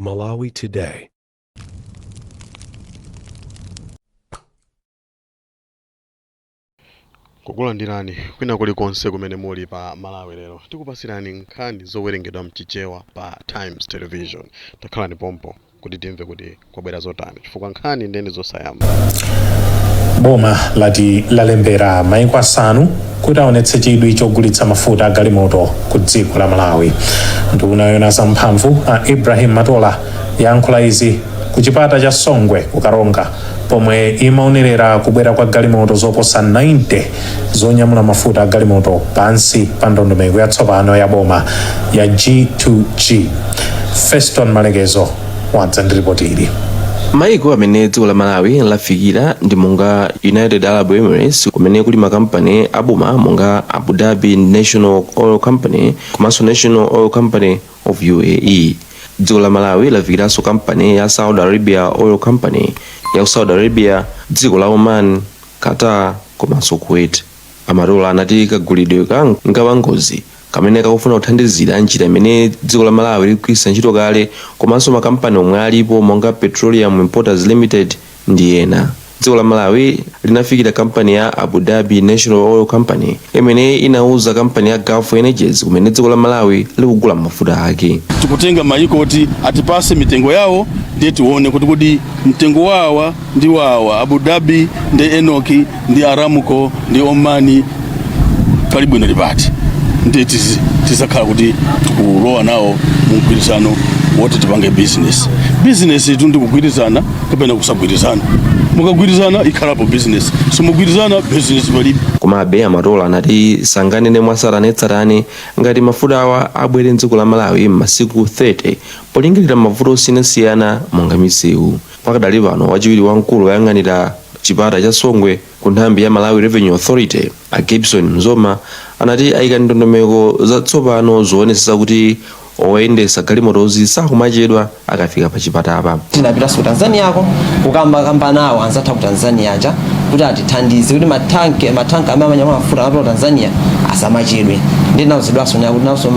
Malawi Today. Kukulandirani kwina kulikonse kumene muli pa Malawi Lero. Tikupasirani nkhani zowerengedwa mchichewa pa Times Television. Takhalani pompo kuti timve kuti kwabwera zotani, chifukwa nkhani ndeni zosayamba. Boma lati lalembera maiko asanu kuti aonetse chidwi chogulitsa mafuta a galimoto ku dziko la Malawi. Nduna yoona za mphamvu a Ibrahim Matola yankhula izi ku chipata cha Songwe ku Karonga pomwe imaonerera kubwera kwa galimoto zoposa 90 zonyamula mafuta a galimoto pansi pa ndondomeko yatsopano ya boma ya G2G. Feston Malekezo wadza ndi ripoti ili. Maiko amene dziko la Malawi lafikira ndi monga United Arab Emirates, kumene kuli makampani aboma monga Abu Dhabi National Oil Company komanso National Oil Company of UAE. Dziko la Malawi lafikiranso kampani ya Saudi Arabia Oil Company ya ku Saudi Arabia, dziko la Oman, Qatar komanso Kuwait. A Matola anati kagulidwe ka nkapangozi kamene kakufuna kuthandizira njira imene dziko la Malawi likugwiritsa ntchito kale komanso makampani omwe alipo monga Petroleum Importers Limited ndi ena. Dziko la Malawi linafikira kampani ya Abu Dhabi National Oil Company imene inauza kampani ya Gulf Energies kumene dziko la Malawi likugula mafuta ake. Tikutenga mayiko kuti atipase mitengo yawo, ndiye tione kuti kodi mtengo wawa ndi wawa Abu Dhabi ndi ENOC ndi Aramco ndi Omani pali bwino lipati, ndiye tizakhala kuti tikulowa nawo mu mgwirizano woti tipange business. Business itu ndi kugwirizana kapena kusagwirizana. Mukagwirizana ikhalapo business, simugwirizana business palibe. Komabe a Matola anati sanganene mwatsatanetsatane ngati mafuta awa abwere mdziko la Malawi m'masiku 30 polingalira mavuto osiyanasiyana monga misewu. Pakadali pano, wachiwiri wamkulu woyang'anira chipata cha Songwe ku nthambi ya Malawi Revenue Authority a Gibson Mzoma anati ayika ndondomeko zatsopano zoonetsetsa kuti oyendesa galimotozi sakumachedwa akafika pa chipatapa. Tinapitanso ku Tanzaniako kukamba kamba nawo anzathu ku Tanzania aja kuti atithandize kuti matanki amene amanyamula mafuta amapita ku Tanzania asamachedwe. Ndi nawuzidwanso kuti nawonso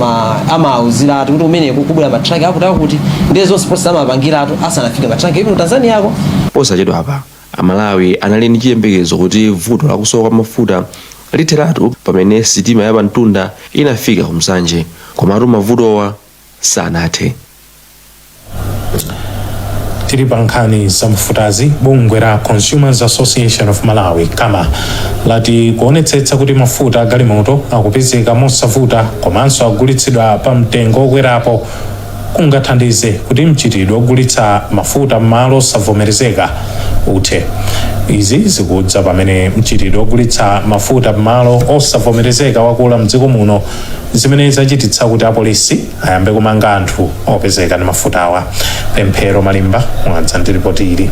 amauziratu kuti kumeneko kubwera matranki akuti akuti, ndiye zonse process amapangiratu asanafike matranki even ku Tanzaniako. Posachedwa apa Amalawi anali ndi chiyembekezo kuti vuto lakusowa kwa mafuta litheratu pamene sitima ya pamtunda inafika ku Nsanje, komatu mavutowa sanathe. Tili pa nkhani za mafutazi, bungwe la Consumers Association of Malawi, CAMA, lati kuonetsetsa kuti mafuta a galimoto akupezeka mosavuta komanso agulitsidwa pa mtengo wokwerapo kungathandize kuti mchitidwe ogulitsa mafuta m'malo osavomerezeka uthe. Izi zikudza pamene mchitidwe ogulitsa mafuta m'malo osavomerezeka wakula mdziko muno, zimene zachititsa kuti apolisi ayambe kumanga anthu opezeka ndi mafutawa. Pemphero Malimba mwadza ndi ripoti ili.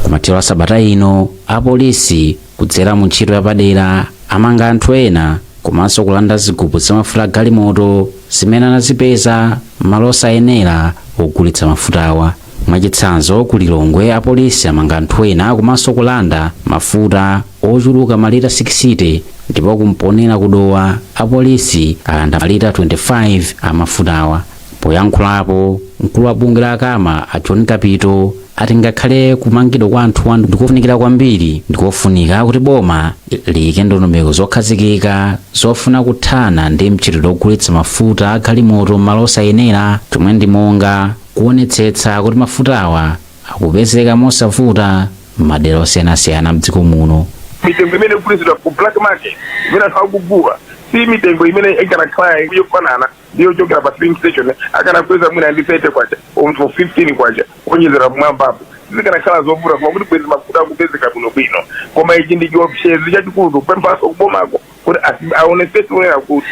Kumathero a sabata ino, apolisi kudzera mu ntchito yapadera amanga anthu ena komanso kulanda zigubu za mafuta galimoto zimene anazipeza m'malo osayenera ogulitsa mafutawa. Mwachitsanzo, ku Lilongwe apolisi amanga anthu ena komanso kulanda mafuta ochuluka malita 60, ndipo kumponera kudowa apolisi alanda malita 25 a mafutawa. Poyankhulapo, mkulu wa bungwe la CAMA a John Kapito ati ngakhale kumangidwa kwa anthuwa ndikofunikira kwambiri, ndikofunika kuti boma liyike ndondomeko zokhazikika zofuna kuthana ndi mchitidwe ogulitsa mafuta a galimoto m'malo osayenera, chomwe ndi monga kuonetsetsa kuti mafutawa akupezeka mosavuta m'madera osiyanasiyana mdziko muno. Mitengo imene ikugulitsidwa ku black market imene anthu akugula si mitengo imene ikanakhala yofanana ndiyochokera pa filling station. Akanakweza mwina ndi 30 kwacha or 15 kwacha kuonjezera mmwambapo, zikanakhala zovuta, koma kuti bwezi mafuta akupezeka bwinobwino. Koma ichi ndi chiopsezo chachikulu. Tikupemphanso kubomako kuti aonetsetse kunena kuti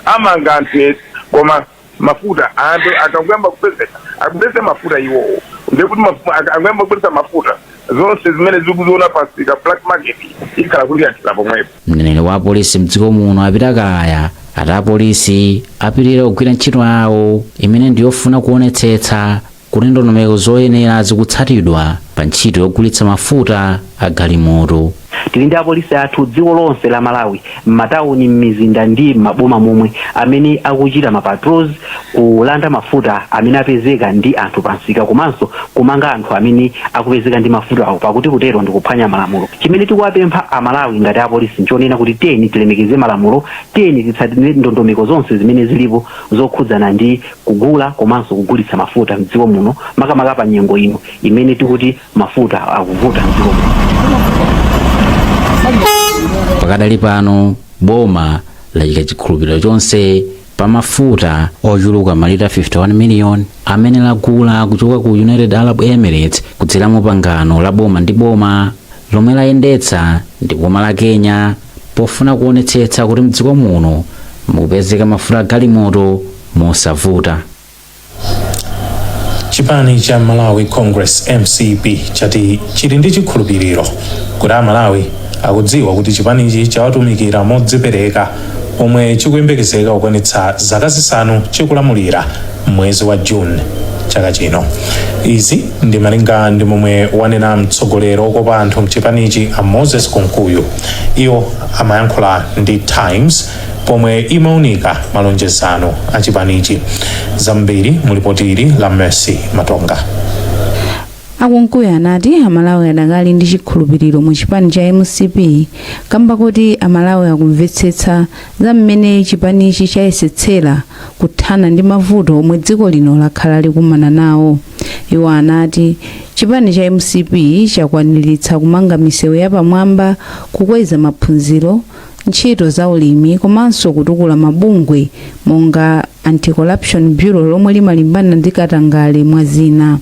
amanga anthu esi, koma mafuta anthu akanguyamba kupezeka akupeze mafuta iwowo, ndekuti akanguyamba kubweretsa mafuta, zonse zimene zikuziona pamsika, black market, ikhala kuti yathera pomwepo. Mneneri wa apolisi mdziko muno a Peter Kalaya ati apolisi apitirira kugwira ntchito yawo imene ndiyofuna kuonetsetsa kuti ndondomeko zoyenera zikutsatidwa pa ntchito yogulitsa mafuta. a galimoto. Tili ndi apolisi athu dziko lonse la Malawi, m'matawuni, m'mizinda ndi m'maboma momwe, amene akuchita ma patrols kulanda mafuta amene apezeka ndi anthu pansika, komanso kumanga anthu amene akupezeka ndi mafuta awo, pakuti kutero ndikuphwanya malamulo. Chimene tikuwapempha Amalawi ngati apolisi nchonena kuti tiyeni tilemekeze malamulo, tiyeni titsatire ndondomeko zonse zimene zilipo zokhudzana ndi kugula komanso kugulitsa mafuta mdziko muno, makamaka pa nyengo ino imene tikuti mafuta akuvuta mdziko muno. Pakadali pano boma layika chikhulupiriro chonse pa mafuta ochuluka malita 51 miliyoni amene lagula kuchoka ku United Arab Emirates kudzera mu pangano la boma ndi boma lomwe layendetsa ndi boma la Kenya, pofuna kuonetsetsa kuti mdziko muno mukupezeka mafuta galimoto mosavuta. Chipani cha Malawi Congress, MCP, chati chili ndi chikhulupiriro kuti Amalawi akudziwa kuti chipanichi chawatumikira modzipereka pomwe chikuyembekezeka kukwanitsa zaka 5 chikulamulira mwezi wa June chaka chino. Izi ndi malinga ndi momwe wanena mtsogoleri okopa anthu mchipanichi, a Moses Kunkuyu. Iwo amayankhula ndi Times pomwe imaunika malonjezano a chipanichi. Zambiri mulipoti ili la Mercy Matonga. A Kunkuyu anati Amalawi adakali ndi chikhulupiriro mu chipani cha MCP kamba kuti Amalawi akumvetsetsa za mmene chipanichi chayesetsera kuthana ndi mavuto omwe dziko lino lakhala likumana nawo. Iwo anati chipani cha MCP chakwaniritsa kumanga misewu yapamwamba, kukweza maphunziro, ntchito za ulimi komanso kutukula mabungwe monga Anti-Corruption Bureau lomwe limalimbana ndi katangale, mwa zina.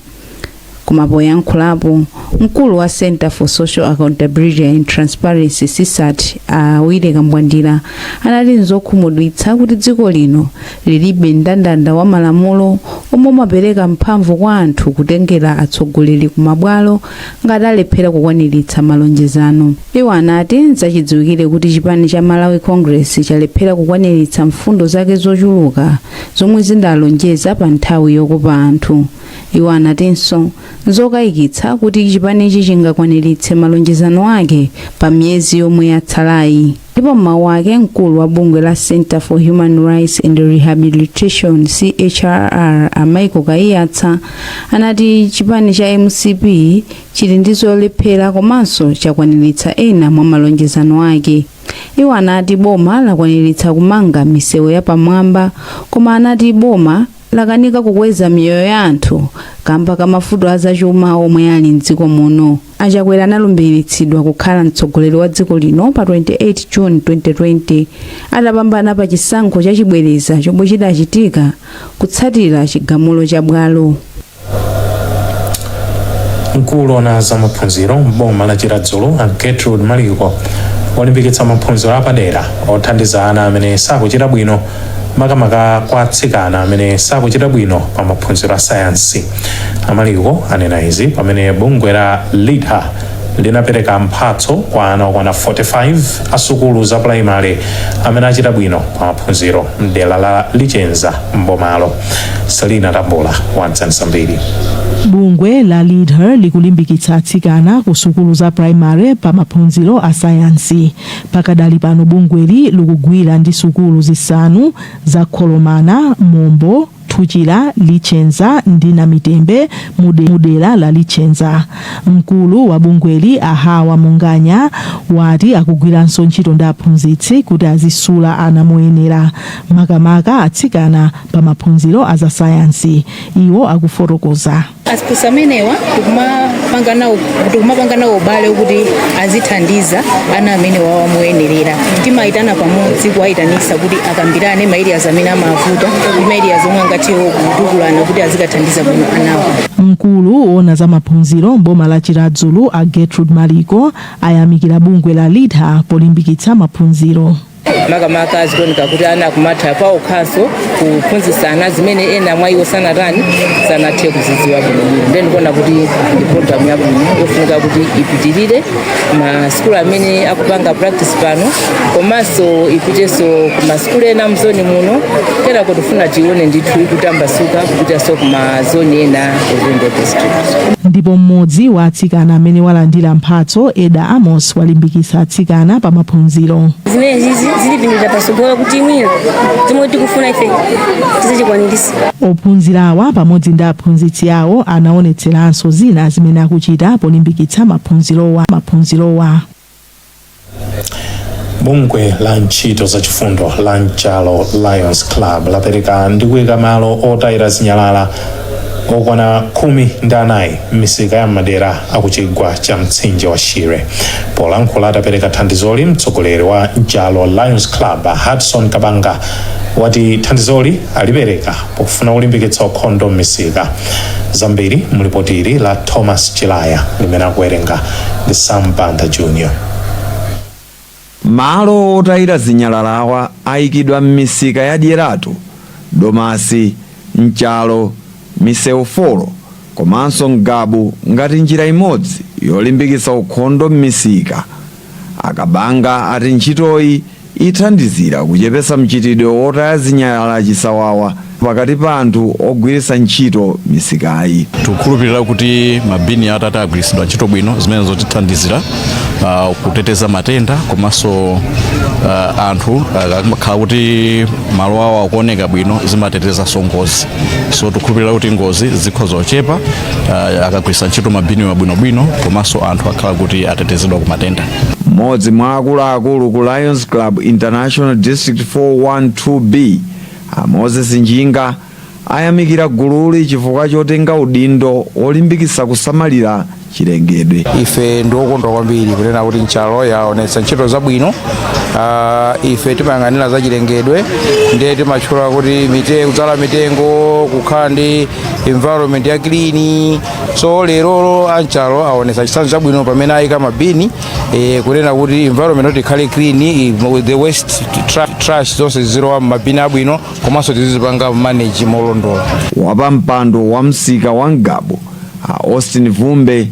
Koma poyankhulapo, mkulu wa Center for Social Accountability and Transparency, CSAT, a Willy Kambwandira, anati nzokhumudwitsa kuti dziko lino lilibe mndandanda wa malamulo omwe umapereka mphamvu kwa anthu kutengera atsogoleri ku mabwalo ngati alephera kukwaniritsa malonjezano. Iwo anati nzachidziwikire kuti chipani cha Malawi Congress chalephera kukwaniritsa mfundo zake zochuluka zomwe zidalonjeza pa nthawi yokopa anthu. Iwo anatinso nzokayikitsa kuti chipanichi chingakwaniritse malonjezano ake pa miyezi yomwe yatsalayi. Ndipo mmawu ake, mkulu wa bungwe la Center for Human Rights and Rehabilitation, CHRR, a Michael Kaiyatsa, anati chipani cha MCP chili ndi zolephera komanso chakwaniritsa ena mwa malonjezano ake. Iwo anati boma lakwaniritsa kumanga misewu yapamwamba, koma anati boma lakanika kukweza miyoyo ya anthu kamba ka mavuto azachuma omwe ali mdziko muno. A Chakwera analumbiritsidwa kukhala mtsogoleri wa dziko lino pa 28 June 2020 atapambana pa chisankho chachibwereza chomwe chidachitika kutsatira chigamulo cha bwalo. Mkulu ona za maphunziro m'boma la Chiradzulu, a Gertrude Maliko, walimbikitsa maphunziro apadera othandiza ana amene sakuchita bwino, makamaka kwa atsikana amene sakuchita bwino pa maphunziro a sayansi. A Maliko anena izi pamene bungwe la LEADHER linapereka mphatso kwa ana okwana 45 a sukulu za pulaimali amene achita bwino pa maphunziro mdera la Lichenza m'bomalo. Selina Tambula wadza zambiri. Bungwe la LEADHER likulimbikitsa atsikana ku sukulu za primary pa maphunziro a sayansi. Pakadali pano bungweli likugwira ndi sukulu zisanu za Kholomana, Mombo, Thuchira, Lichenza ndi Namitembe mudera la Lichenza. Mkulu wa bungweli, Ahawa Munganya, wati akugwiranso ntchito ndi aphunzitsi kuti azisula ana moyenera, makamaka atsikana pa maphunziro a za sayansi. Iwo akufotokoza. Aphunzitsi amenewa tikumapanga nawo ubale kuti azithandiza ana amene wawa moyenerera. Timayitana pamodzi, kuwayitanisa kuti akambirane ma areas amene amavuta ndi ma areas omwe angathe kutukulana kuti azikathandiza bwino anawo. Mkulu wona za maphunziro mboma la Chiradzulu, a Gertrude Maliko, ayamikira bungwe la LEADHER polimbikitsa maphunziro. Makamaka zikuoneka kuti ana akumatha paokhanso kuphunzitsana zimene ena mwa iwo sanatani, sanathe kuzidziwa bwinobwino. Ndiye ndikuona kuti ndi program yabwino yofunika kuti ipitirire masukulu amene akupanga practice pano, komanso ipitenso ku masukulu ena mzoni muno. Kenako tifuna tione ndithu ikutambasuka kupitanso ku mazoni ena Ulendo District. Ndipo mmodzi wa atsikana amene walandira mphatso, Eda Amos, walimbikitsa atsikana pa maphunziro. Zimene zizi zilipindulira patsogolo kuti mwina zomwe tikufuna ife tizichikwanirisa. Ophunzirawa pamodzi ndi aphunzitsi awo anaonetseranso zina zimene akuchita polimbikitsa maphunzirowa. Bungwe la ntchito zachifundo la Nchalo Lions Club lapereka ndi kuyika malo otayira zinyalala okwana 14 m'misika ya madera akuchigwa cha mtsinje wa Shire. Polankhula atapereka thandizoli, mtsogoleri wa Nchalo Lions Club, Hudson Kabanga, wati thandizoli alipereka pofuna kulimbikitsa ukhondo m'misika. Zambiri mulipotili la Thomas Chilaya limene akuwerenga ndi Sam Banda Junior. Malo otayira zinyalalawa ayikidwa m'misika ya Dyeratu, Domasi, Nchalo, misewu 4 komanso Ngabu ngati njira imodzi yolimbikitsa ukhondo m'misika. Akabanga ati ntchitoyi ithandizira kuchepetsa mchitidwe wotaya zinyalala chisawawa pakati pa anthu ogwiritsa ntchito misikayi. Tikukhulupirira kuti mabini atati agwiritsidwa ntchito bwino, zimene zotithandizira kuteteza matenda, komanso anthu akakhala kuti malo awo akuoneka bwino, zimatetezanso ngozi. So tikukhulupirira kuti ngozi zikhoza kuchepa akagwiritsa ntchito mabini bwinobwino, komanso anthu akhala kuti atetezedwa ku matenda. Mmodzi mwa akuluakulu ku Lions Club International District 412B, a Moses Njinga, ayamikira gululi chifukwa chotenga udindo wolimbikitsa kusamalira chilengedwe. Ife ndiokondwa kwambiri kunena kuti Nchalo yaonetsa ntchito zabwino. Ife timayang'anira za chilengedwe, ndiye timatchula kuti mitengo, kudzala mitengo, kukhala ndi environment ya clean. So lerolo anchalo aonetsa chitsanzo chabwino pamene ayika mabini, kunena kuti environment kuti ikhale clean, the waste trash zonse zizilowa mabini abwino, komanso tizizipanga manage molondola. Wapampando wa msika wa Ngabu, a Austin Vumbe,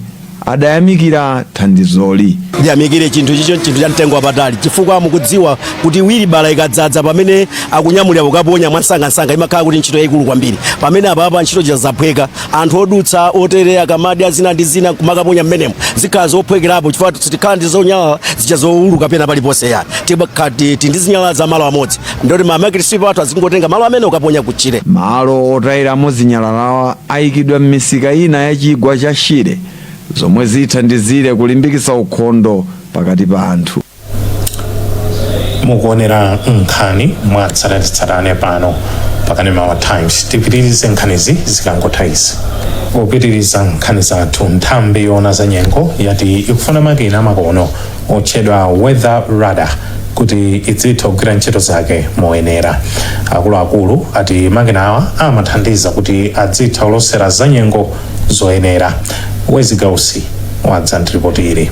adayamikira thandizoli. Ndiyamikire chinthu chicho, chinthu cha mtengo wapatali, chifukwa mukudziwa kuti wheelbarrow ikadzaza, pamene akunyamulira kukaponya mwansangasanga, imakhala kuti ntchito yayikulu kwambiri. Pamene apapa ntchito zaphweka, anthu odutsa otere akamadya zina ndi zina kumakaponya mmenemo, zikhala zophwekerapo, chifukwa sitikhala ndi zonyalala zija zowuluka pena paliponse yani. Tikhala ndi zinyalala za malo amodzi, ndoti ma market sweeper athu azingotenga malo amene ukaponya kutchire. Malo otayiramo zinyalalawa ayikidwa m'misika ina ya chigwa cha Shire, zomwe zithandizire kulimbikitsa ukhondo pakati pa anthu. Mukuonera nkhani mwatsatanetsatane pano pakanema wa Times. Tipitirize nkhanizi zikangotha izi. Popitiriza nkhani zathu, nthambi yoona za nyengo yati ikufuna makina amakono otchedwa weather radar kuti idzitha kugwira ntchito zake moyenera. Akuluakulu ati makina awa amathandiza kuti adzitha kulosera za nyengo zoyenera. Wezigausi wadza ndi ripoti ili.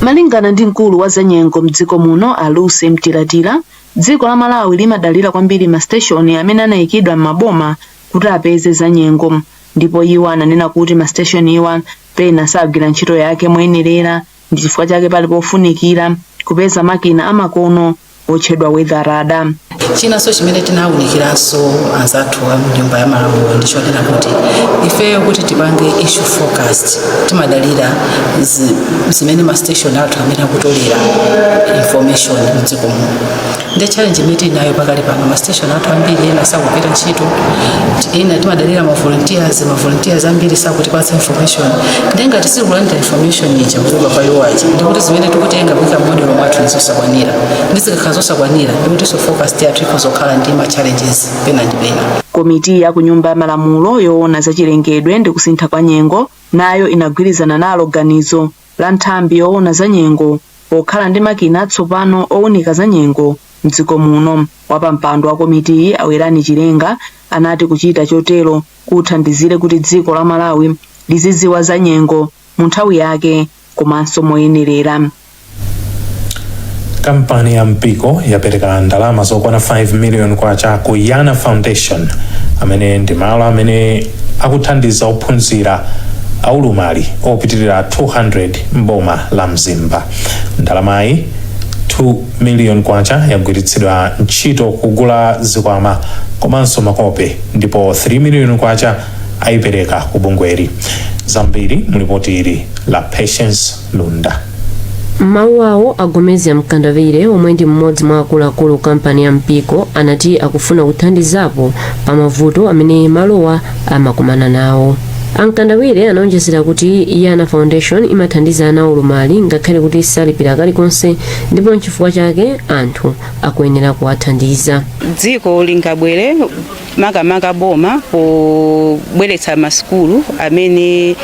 Malingana ndi mkulu wa zanyengo mdziko muno, a Lucy Mtilatila, dziko la Malawi limadalira kwambiri masiteshoni amene anayikidwa m'maboma kuti apeze zanyengo, ndipo iwo ananena kuti masiteshoni iwa pena sagwira ntchito yake moyenerera, ndi chifukwa chake pali pofunikira kupeza makina amakono otchedwa weather radar. Chinanso chimene tinawunikiranso anzathu a nyumba ya malamulo ndichonena kuti ifeyo kuti tipange issue forecast timadalira zimene ma station athu amene akutolera information mdziko muno. Ndi challenge imene tili nayo pakali pano, ma station athu ambiri ena sakugwira ntchito, ena timadalira ma volunteers, ma volunteers ambiri sakutipatsa information. Ndi ngati sitikulandira information ija kuchoka kwa iwo aja, ndikuti zimene tikutenga kuika model mwathu ndizosakwanira, ndi zikakhala zosakwanira ndikutinso forecast yathu ikhozokhala ndi ma challenges pena ndi pena. Komiti ya ku nyumba ya malamulo yoona zachilengedwe ndi kusintha kwa nyengo nayo inagwirizana nalo ganizo la nthambi yoona za nyengo pokhala ndi makina atsopano owunika za nyengo mdziko muno. Wapampando wa komitiyi, Awerani Chilenga, anati kuchita chotero kuthandizire kuti dziko la Malawi lizidziwa za nyengo mu nthawi yake komanso moyenerera. Kampani ya Mpiko yapereka ndalama zokwana 5 million kwacha ku Yana Foundation, amene ndi malo amene akuthandiza ophunzira aulumali opitirira 200 mboma la Mzimba. Ndalamayi, 2 million kwacha, yagwiritsidwa ntchito kugula zikwama komanso makope, ndipo 3 million kwacha ayipereka ku bungweri. Zambiri mulipoti ili la Patience Lunda. M'mawu awo, a Gomezi Mkandawire, omwe ndi mmodzi mwa akuluakulu kampani ya Mpiko, anati akufuna kuthandizapo pa mavuto amene malowa amakumana nawo. A Mkandawire anaonjezera kuti Yana Foundation imathandiza ana aulumali ngakhale kuti salipira kalikonse, ndipo nchifukwa chake anthu akuyenera kuwathandiza. Dziko lingabwere, makamaka boma, pobweretsa masukulu amene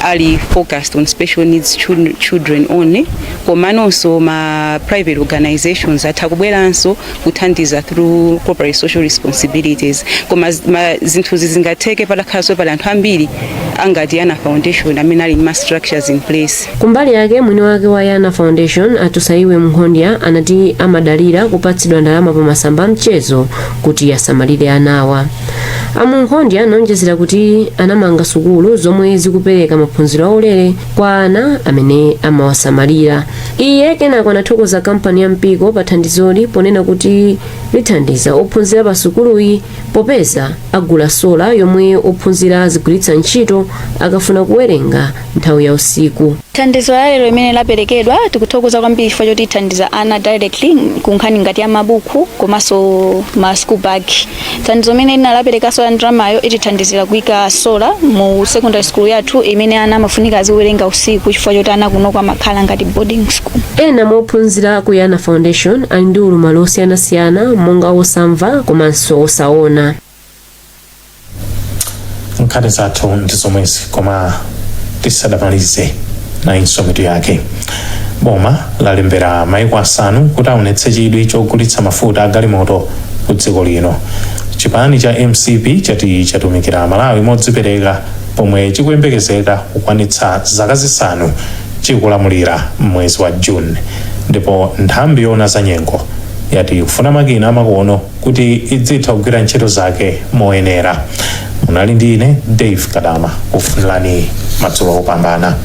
ali focused on special needs children only, komanonso ma private organizations atha kubweranso kuthandiza through corporate social responsibilities. Koma zinthuzi zingatheke patakhalanso pali anthu ambiri angati Yana Foundation amene ali ma structures in place. Kumbali yake, mwini wake wa Yana Foundation, Atusaiwe Mkhondya, anati amadalira kupatsidwa ndalama pa masamba a mchezo kuti asamalire anawa. Amunkhondya anaonjezera kuti anamanga sukulu zomwe zikupereka maphunziro aulere kwa ana amene amawasamalira. Iye kenako anathokoza kampani ya Mpiko pa thandizoli, ponena kuti lithandiza ophunzira pa sukuluyi popeza agula sola yomwe ophunzira azigwiritsa ntchito akafuna kuwerenga nthawi ya usiku. Thandizo la lero limene laperekedwa, tikuthokoza kwambiri chifukwa choti ithandiza ana directly ku nkhani ngati ya mabuku komanso ma school bag. Thandizo limene lina laperekanso la ndalamayo itithandizira kuyika solar mu secondary school yathu imene ana amafunika aziwerenga usiku, chifukwa choti ana kunoko amakhala ngati boarding school. Ena mwa ophunzira ku Yana Foundation ali ndi ulumali osiyanasiyana monga osamva komanso osaona. Nkhani zathu ndi zomwezi, koma tisadamalize, nayinso mitu yake. Boma lalembera maiko asanu kuti aonetse chidwi chogulitsa mafuta a galimoto ku dziko lino. Chipani cha MCP chati chatumikira Malawi modzipereka pomwe chikuyembekezeka kukwanitsa zaka 5 chikulamulira mwezi wa June. Ndipo nthambi yoona za nyengo yati kufuna makina amakono kuti idzitha kugwira ntchito zake moyenera. Munali ndi ine Dave Kadama, kufunirani madzulo opambana.